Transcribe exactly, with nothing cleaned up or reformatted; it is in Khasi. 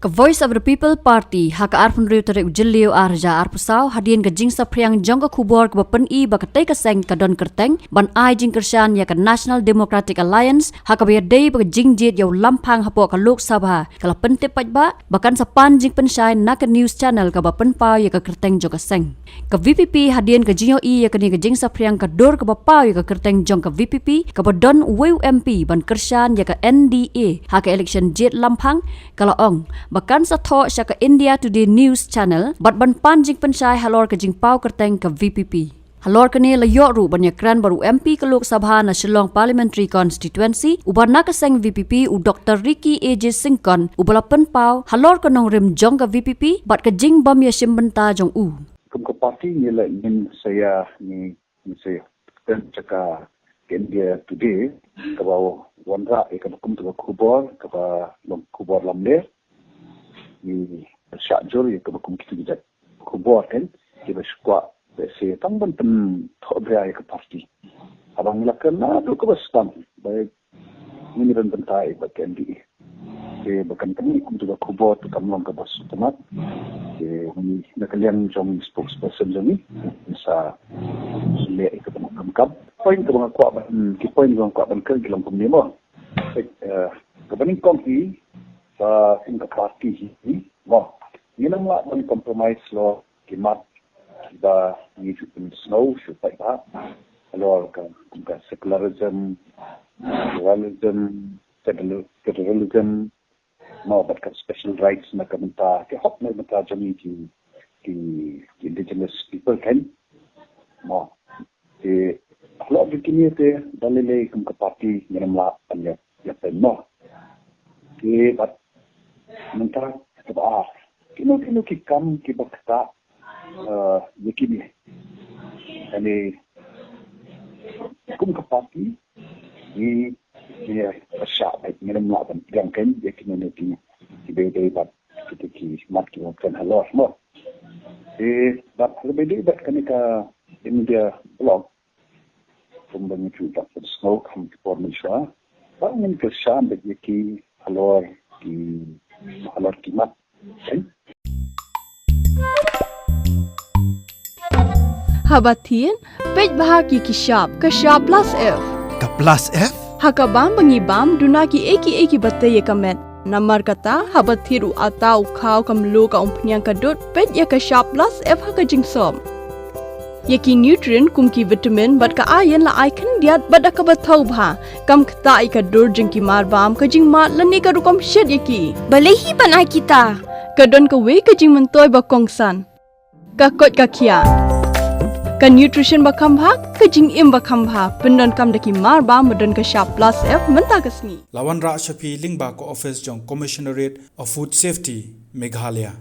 Voice of the People Party, ha ka arphew hynriew tarik u Jylliew arhajar arphew saw, hadien ka jingsaphriang jong ka khubor kaba pyni ba katei ka seng ka don kyrteng ban ai jingkyrshan ïa ka National Democratic Alliance, ha kaba ïadei bad ka jingjied ïa u lamphang hapoh ka Lok Sabha, ka la pyntip paidbah ba kan sa pan jingpynshai na ka news channel kaba pynpaw ïa ka kyrteng jong ka seng. Ka V P P, hadien ka jingïohi ïa kane ka jingsaphriang ka dur kaba paw ïa ka kyrteng jong ka V P P, kaba don uwei u M P ban kyrshan ïa ka N D A ha ka election jied lamphang, ka la ong ba kan sa thoh sha ka India Today News Channel bad ban pan jingpynshai halor ka jingpaw kyrteng ka V P P. Halor kane la ïoh ruh ban ïakren bad u M P ka Lok Sabha na Shillong Parliamentary Constituency, uba na ka seng V P P, u Doktor Ricky A J Syngkon, uba la pynpaw halor ka nongrim jong ka V P P bad ka jingbym ïashim bynta jong u. Kum ka party ngi la ngin sa ïa, ngi, ngi sa ïa, ten jaka ka India Today, kaba wanrah ïa kaba kum tu ka khubor, kaba long khubor lamler, ngi shah jur ïa kaba kum kitu ki jait khubor kan, kiba shu kwah ba sa tang ban pynthoh bha ïa ka party. Haba ngi la kren naduh kaba sdang, ba ngin ïa don bynta ïa ka N D A. Te ba kan pyni kum tu ka khubor te kam long kaba sngewtynnat. Te ngi na ka liang jong spokesperson jong ngi, ngi sa leh ïa kaba kam kam. Point kaba nga kwah ban, ki point kaba nga kwah ban kren ki long kumne mo. Eh, kaba nyngkong hi, ba kum ka party hi, mo, ngin ym lah ban compromise halor ki mat kiba ngi ju pynsngew shu paidbah, halor ka, kum ka secularism, pluralism, federal-, federalism, mo, bad ka special rights na ka bynta, ki hok na ka bynta jong ngi ki, ki, ki indigenous people kan, mo. Te halor jong kine te da lei lei kum ka party ngin ym lah ban ïa, ïa pynmih. Te bad mynta kaba ar, kino kino ki kam kiba ktah, eh, ïa kine. Ani kum ka party ngi, ngi ïa pyrshah bad ngin ym lah ban pdiang kan ïa kino kino ki, kiba dei bad kita ki mat kiba kren halor mo. Te bad halor ba dei bad kane ka India Block, kumba ngi ju da pynsngew kham ki por mynshuwa, ba ngin kyrshan bad ïa ki halor ki, halor ki mat. Haba thied, peit bha ïa ki shap, ka shap plus F. Ka plus F? Ha ka bam ba ngi bam, duna kiei kiei kiba tei ïa ka met. Namar kata, haba thied u atta u khaw ka mluh ka umphniang ka dud, peit ïa ka shap plus F ha ka jingsop. Ïa ki nutrient kum ki vitamin bad ka iron la ai khyndiat bad da kaba thaw bha. Kam ktah ïa ka dur jong ki mar bam, ka jingmad lane ka rukom shet ïa ki. Balei hi ban ai kita? Ka don kawei ka jingmyntoi ba kongsan. Ka koit ka khiah. Ka nutrition ba kham bha, ka jingim ba kham bha. Pyndonkam da ki mar bam ba don ka shap plus F mynta ka sngi. La wanrah sha phi lyngba ka office jong Commissionerate of Food Safety, Meghalaya.